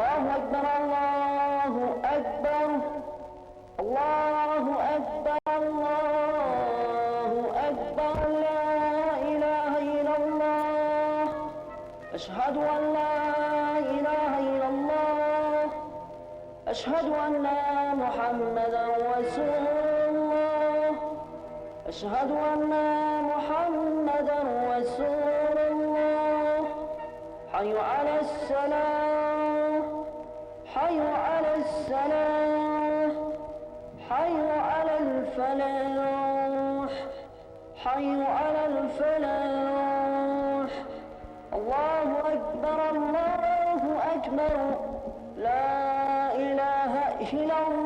Аллоҳу акбар, Аллоҳу акбар, Аллоҳу акбар, Аллоҳу акбар, ла илаҳа иллаллоҳ, ашҳаду ан ла илаҳа иллаллоҳ, ашҳаду анна Муҳаммадан расулуллоҳ, ашҳаду анна Муҳаммадан расулуллоҳ, ҳайя алас-салоҳ, ҳайя алас-салоҳ, ҳайя алал-фалоҳ, ҳайя алал-фалоҳ. Аллоҳу акбар, Аллоҳу акбар, ла илаҳа иллаллоҳ.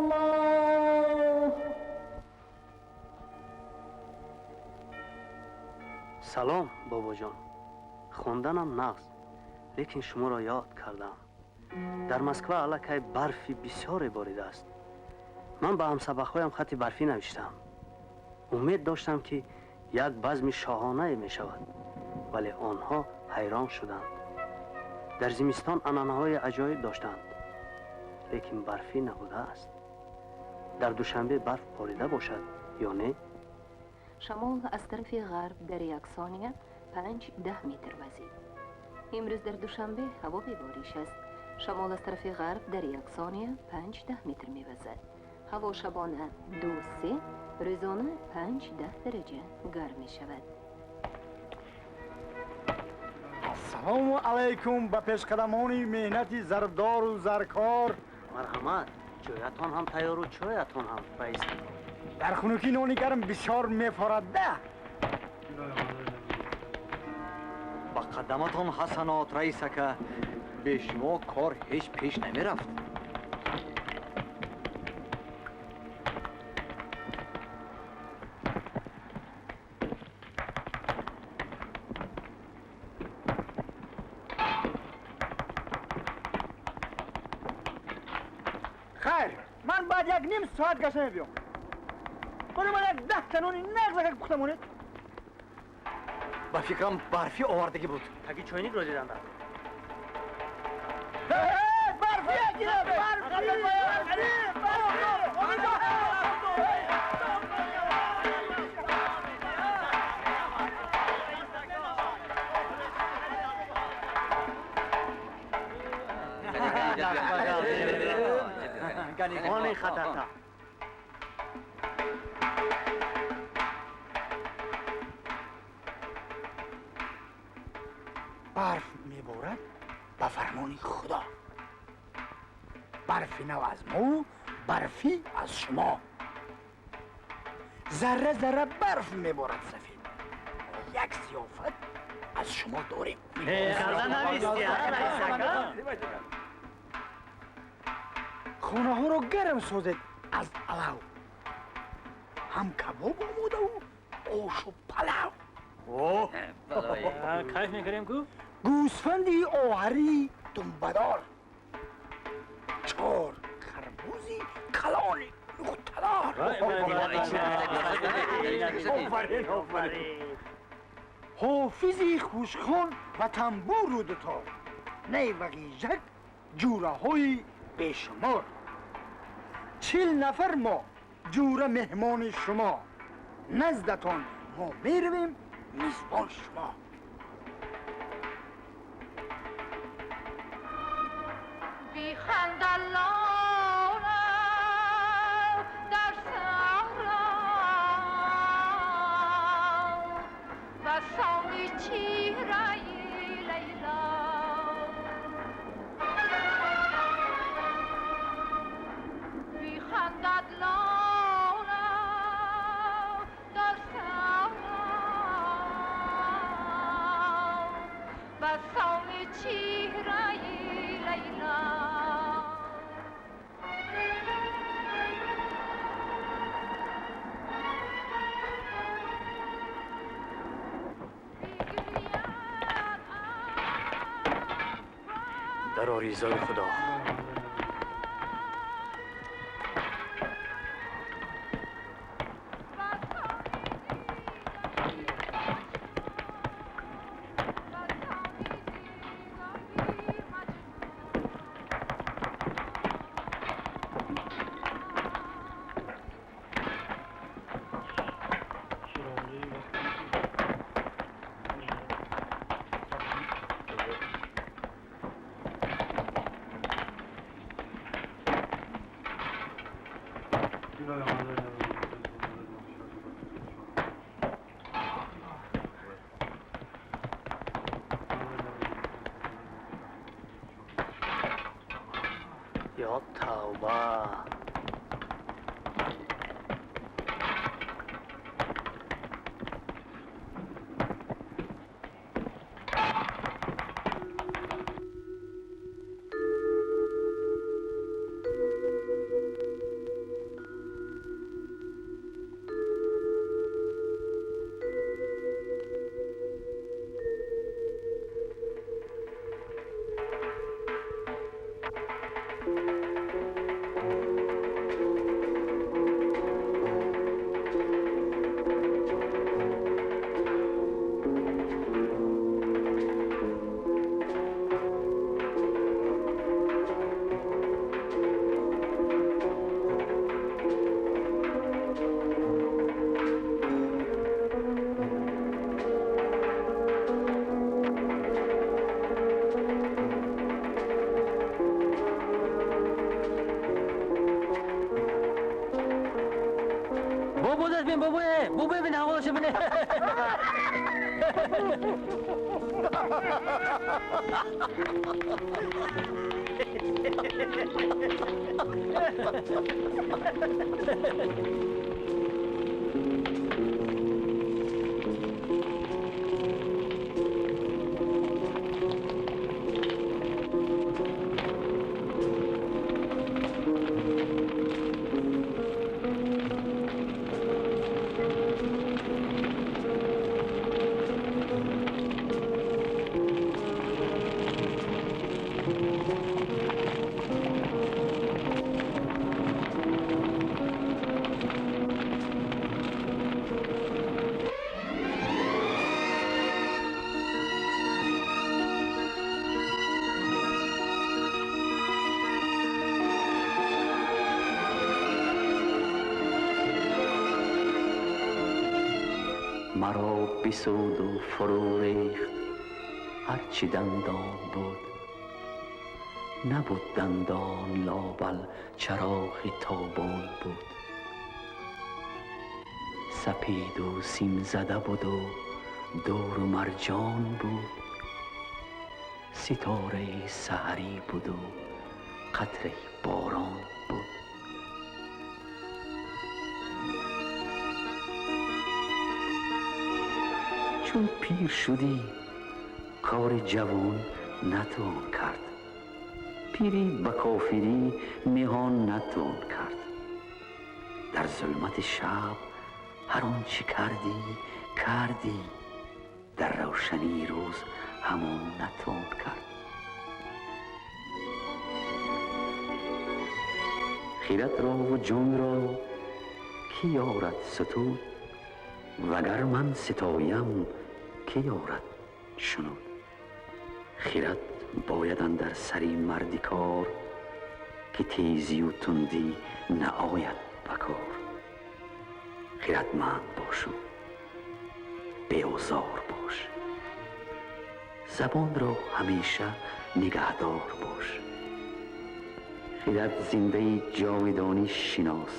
Салом, бобоҷон. Хонданам нағз, лекин шуморо ёд кардам. Дар Москва аллакай барфи бисёре боридааст. Ман ба ҳамсабақҳоям хати барфӣ навиштам. Умед доштам, ки як базми шоҳонае мешавад, вале онҳо ҳайрон шуданд. Дар зимистон анъанаҳои аҷоиб доштанд, лекин барфӣ набудааст. Дар Душанбе барф борида бошад ё не? Шамол аз тарафи ғарб дар як сония 5-10 метр вазид. Имрӯз дар Душанбе ҳаво бебориш аст. Шамол аз тарафи ғарб дар як сония 5-10 метр мевазад. Ҳаво шабона 2-3, рӯзона 5-10 дараҷа гарм мешавад. Ассалому алайкум ба пешқадамони меҳнати зарбдору заркор. Марҳамат, ҷоятон ҳам тайёру чоятон ҳам, раис. Дар хунукӣ нони гарм бисёр мефорад да. Ба қадаматон ҳасанот, раис ака. Бе шумо кор ҳеҷ пеш намерафт. Хайр, ман баъд як ним соат гашта мебиём. Барои ман як 10 та нони нағзакак пухта монед. Ба фикрам, барфӣ овардагӣ буд. Таги чойникро дидам. Барфӣ барфӣ. Они хатата. Барф меборад ба фармони Худо. Барфи нав аз мо, барфӣ аз шумо. Зарра зарра барф меборад сафед. Як зиёфат аз шумо дорем. Карда нависти, раис ака? Хонаҳоро гарм созед аз алав. Ҳам кабоб омодаву ошу палав. Кайф мекардем ку. Гӯсфанди оҳарии думбадор, чор харбузи калони нуқтадор. Офарин, офарин. Ҳофизи хушхон ва тамбуру дутор, ней ва ғижак, ҷӯраҳои бешумор. 40 нафар мо ҷӯра меҳмони шумо. Наздатон мо меравем, мизбон шумо. Биханда лола дар саҳро ба сони чеҳраи Лайло. Бихандад лола дар саҳро ба сони чеҳраи Лайло. Дар оризои Худо. Ё тавба! Маро бисуду фурӯ рехт ҳарчи дандон буд. Набуд дандон лобал чароғи тобон буд. Сапеду сим зада буду дуру марҷон буд. Ситораи саҳарӣ буду қатраи борон буд. Чун пир шудӣ, кори ҷавон натавон кард. Пирӣ ба кофирӣ ниҳон натавон кард. Дар зулмати шаб ҳар он чӣ кардӣ, кардӣ. Дар равшании рӯз ҳамон натавон кард. Хиратро ву ҷонро кӣ ёрад сутуд? Вагар ман ситоям, кӣ ёрад шунуд? Хират бояд андар сари марди кор, ки тезию тундӣ наояд ба кор. Хиратманд бошу беозор бош, забонро ҳамеша нигаҳдор бош. Хират зиндаи ҷовидонӣ шинос,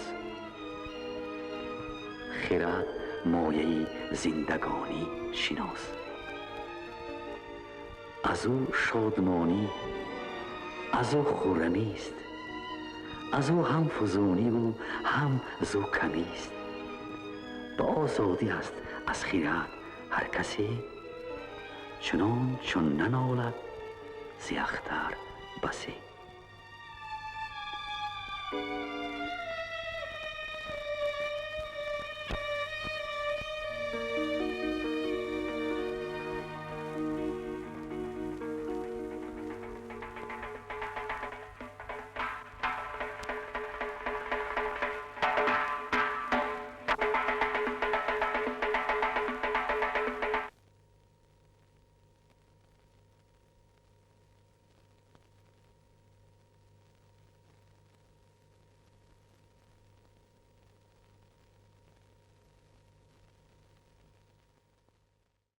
хират мояи зиндагонӣ шинос. Аз ӯ шодмонӣ, аз ӯ хуррамист, аз ӯ ҳам фузуниву ҳам зу камист. Ба озодӣ аст аз хират ҳар касе, чунон чун нанолад зи ахтар басе.